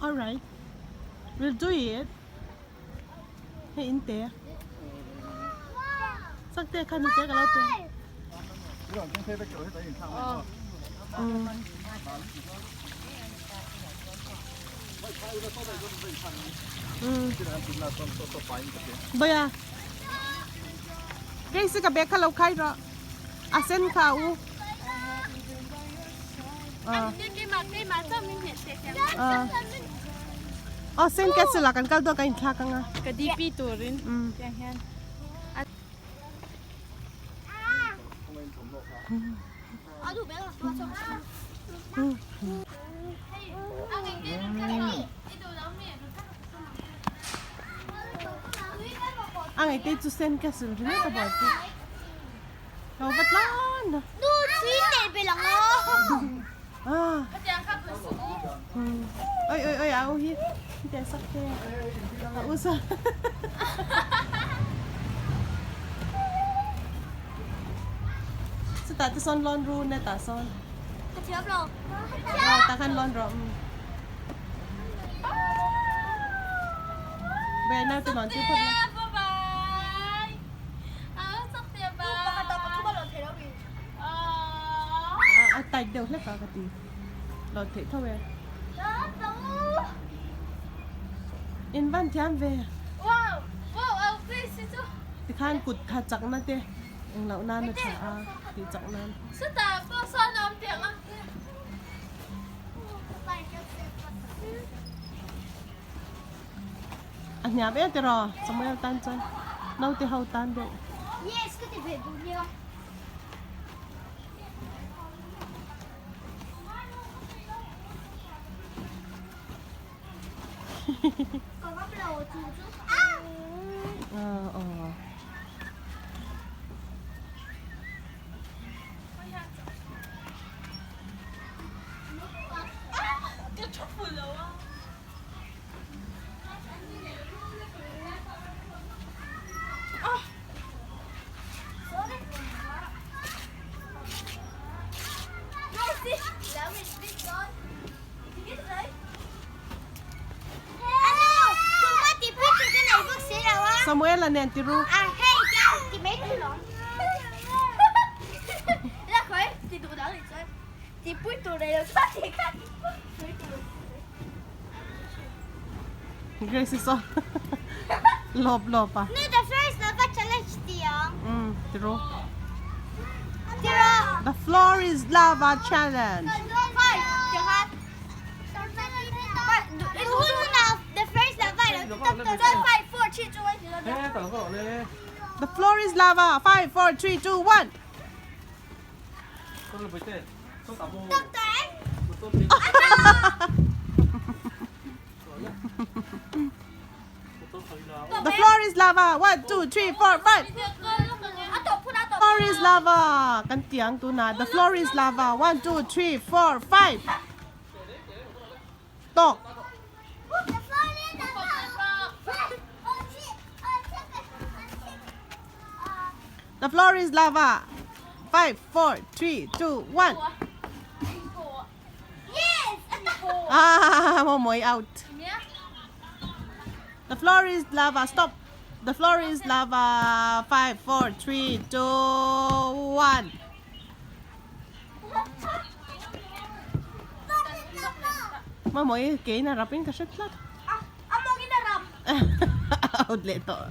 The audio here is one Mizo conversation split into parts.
Alright. We'll do it. Hei in te. Sak te khan te ka lo pe. Baya. Kei si ka bag kha lo khai rawh. A sen kha u. Aw sen castle ah kan kal dawn kan inthlak anga. Ka DP turin tiang hian. A ngaihte chu sen castle ringawt a buaipui. Lo va tlan a. Nu tui nei be lang a. Ah. Oi oi oi au hi. Te sak te. A u sa. Chutah te sawn lawn ru ne tah sawn. Ka thiam lo. Aw tah khan lawn rawh. Be nau te lawn tir phawt la. A tight deuh hlek a ka ti. Lawn theih tho e. In van thiam ve. Tikhan kut tha chakna te eng loh nan a tha a tih chak nan. A hniam em tiraw Samuel tan chuan naute ho tan deuh. Yes ka ti ve duh nia. Ka ngam lo chu chu. Aw aw. Ka thu fuh lo a. Samuel a nen ti ru. Grace is on. Lop lop a. No, the first lava challenge tiang. Tiro. Tiro. The floor is lava challenge. The first lava. 5, 4, 3, 2, 1. The floor is lava. 5, 4, 3, 2, 1. The floor is lava. 1, 2, 3, 4, 5. Floor is lava. Kan tiang tuna. The floor is lava. 1, 2, 3, 4, 5. Tawk. The floor is lava. 5, 4, 3, 2, 1. Yes! Ah, Momoy out. The floor is lava. Stop. The floor is lava. 5, 4, 3, 2, 1. Mamoy, ke na rapin ka hret tlat. Out leh tawh.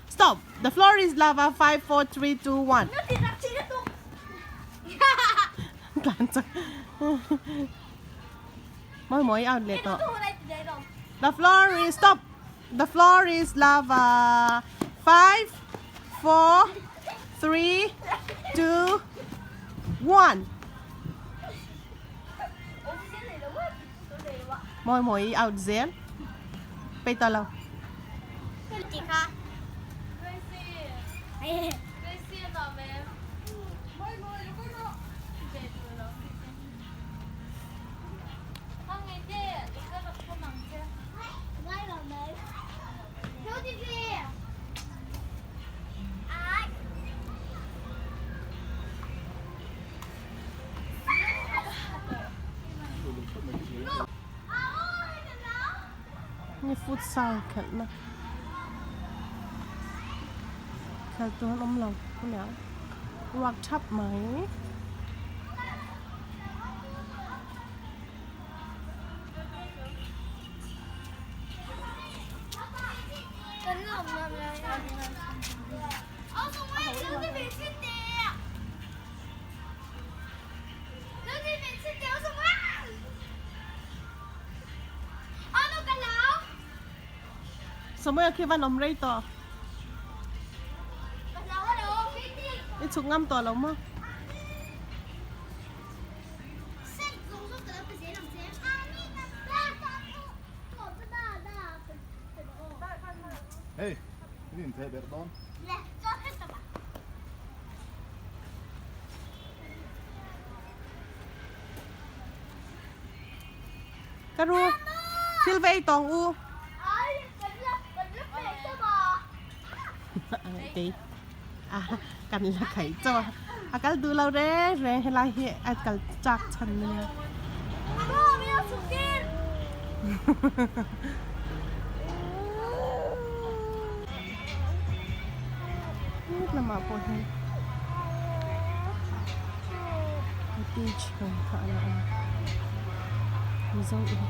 Stop. The floor is lava. 5, 4, 3, 2, 1. Tlan chak. Mamoy out leh tawh. The floor is stop. The floor is lava. 5, 4, 3, 2, 1. Mawi mawi out zel. Pei ta lo. Nge futsal khelhna khelh tur an awm lo aniang ruak thap mai. Samuel khi van awm rei tawh. I chhuk ngam tawh lo maw? Hey, in theh ber dawn. Ka ru thil vei tawng u. Kan la khaih chauh a, a kal duh lo reng reng helai hi a kal chak chhan a nia. Lamah pawh hian cottage ang kha a la awm a Mizo in.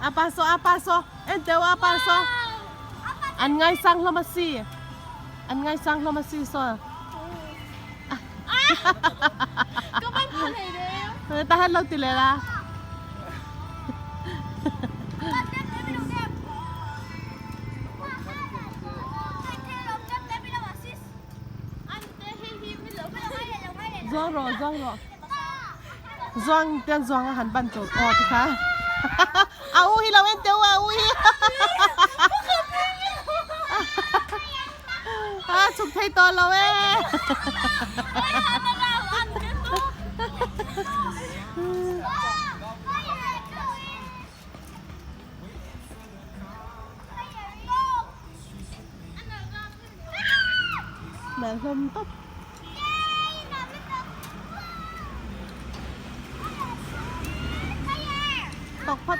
A pa saw a pa saw en teu a pa saw an ngaisang hlawm a si an ngaisang hlawm a si saw ta han lo ti leh la Zuang rawh zuang rawh zuang ten zuang a han ban tur aw ti kha a u hi lo en teu a u hi a chhuk thei tawh lo e Mel hlawm tawp. Tawk phawt.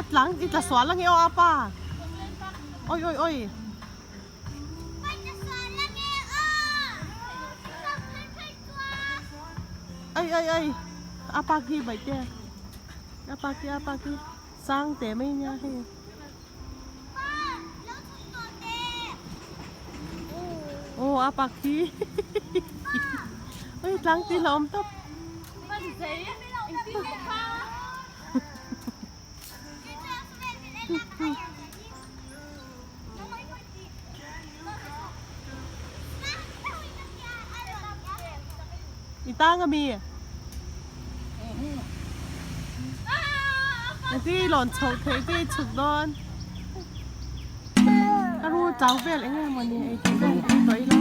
tlang i tla sual ange aw apa. Oi oi oi. Ai ai ai. Apa khi bai te. Apa khi apa khi. Sang te mai nia hei. Aw a pak hi oi tlang ti la awm tawp. I tang ami? Engtin i lawn chhoh theih te i chhuk dawn. Ka ru chau vel eng nge mawni ei theih vel ei tawh ila.